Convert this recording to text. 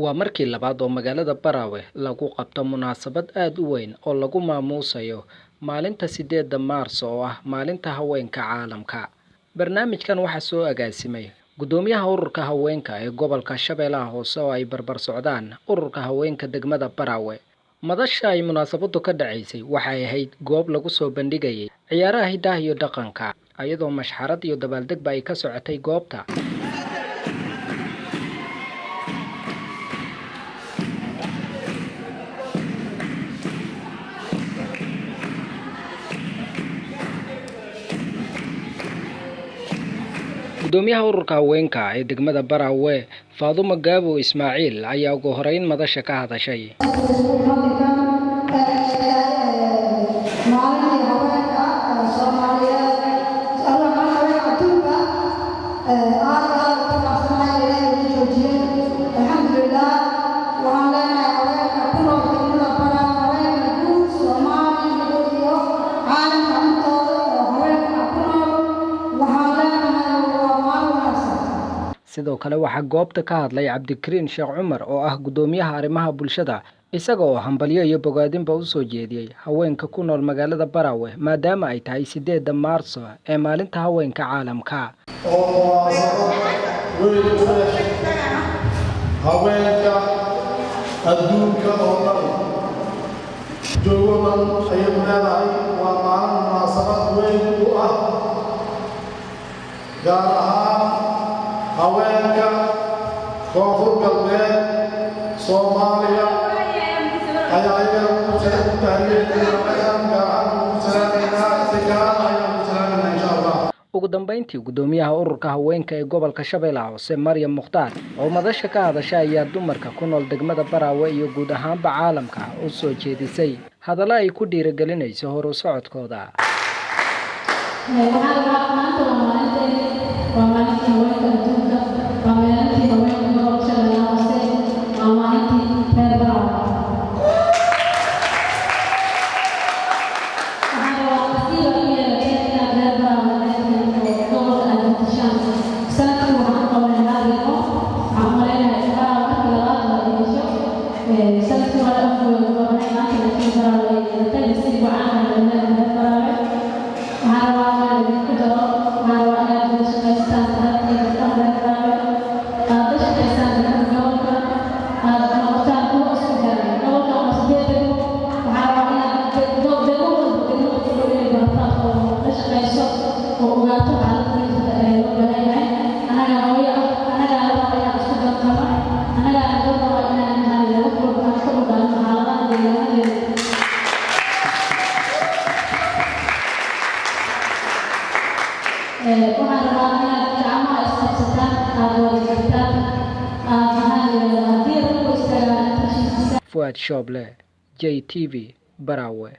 Waa markii labaad oo magaalada Baraawe lagu qabto munaasabad aad u weyn oo lagu maamuusayo maalinta 8-da Maarso oo ah maalinta haweenka caalamka. Barnaamijkan waxaa soo agaasimay guddoomiyaha ururka haweenka ee gobolka Shabeellaha Hoose oo ay barbar socdaan ururka haweenka degmada Baraawe. Madasha ay munaasabadu ka dhacaysay waxay ahayd goob lagu soo bandhigayay ciyaaraha hiddaha iyo dhaqanka, iyadoo mashxarad iyo dabaaldegba ay ka socotay goobta. Gudoomiyaha ururka haweenka ee degmada Baraawe, Faadumo Gaabo Ismaaciil, ayaa ugu horeyn madasha ka hadashay. Maalintii haweenka Soomaaliyeed, maalinta haweenka adduunka, aad aad ugu faraxsanahay Ilaahay ugu joojiyey, alxamdulilah. Waxaan leenahay haweenka ku nool degmada Baraawe, haweenka guud Soomaaliya iyo caalamka intooda oo haweenka ku nool, waxaan leenahay waa maalin wanaagsan. Sidoo kale waxaa goobta ka hadlay Cabdikariin Sheekh Cumar oo ah guddoomiyaha arrimaha bulshada, isaga oo hambalyo iyo bogaadinba u soo jeediyey haweenka ku nool magaalada Baraawe maadaama ay tahay 8-da Maarso ee maalinta haweenka caalamka. Oo munaasabad weyn u leh haweenka adduunka oo dhan joogo dhan ayay leedahay. Waa maalin munaasabad weyn u ah, gaar ahaan haweenka Koonfur Galbeed Soomaaliya ayaa ayagana ugu tahniyeynayaa, gaar ahaan ugu salaamaynaa, si gaar ayaan ugu salaamaynaa, insha Allah. Ugu dambeyntii, guddoomiyaha ururka haweenka ee gobolka Shabeellaha Hoose, Maryam Mukhtaar, oo madasha ka hadasha ayaa dumarka ku nool degmada Baraawe iyo guud ahaanba caalamka u soo jeedisay hadallo ay ku dhiirigelinayso horu socodkooda. Waxaan rabaa, maanta waa maalinteeni, waa maalintii haweenka adduunka, waa maalintii haweenka gobolka Shabeellaha Hoose, waa maalintii reer Baraawe. Waxaan rabaa nasiiba u yeelateen inaad reer Baraawe leedihiin oo gobolka aad matashaan. Sanadkii waxaan qabanay hal degmo. Waxaan u malaynayaa Baraawe markii labaad oo ay hesho. Sanadkii hore Afgooy qabanay, maanta laakiin Baraawe ay yeelatay. Nasiib wacan ay leedahay reer Baraawe. Waxaan rabaa inaan idinku daro, waxaan rabaa inaad wada shaqaystaan rag iyo gabdhaha reer Baraawe, aad la shaqaysaan dadka gobolka, aad noqotaan kuwa isku xiran. Gobolkan waa sideed degmo. Waxaan rabaa inaad degmo walba degmada ku dhow inay barataan oo la shaqayso oo ogaato xaaladda jirta ee loo baahan yahay. Annagaa hooyo ah, annagaa la raba inaan isku danqano, annagaa laga raba inaan maxaa wax walba aan ka ogaano xaaladaha deegaanadeena. Waxaan rabaa inaad gacmaha isqabsataan, aad wada jirtaan, aad maxaa la yidhahdaa, haddii raggu istaagaan aad heshiisisaan. Fuaad Shooble, JTV, Baraawe.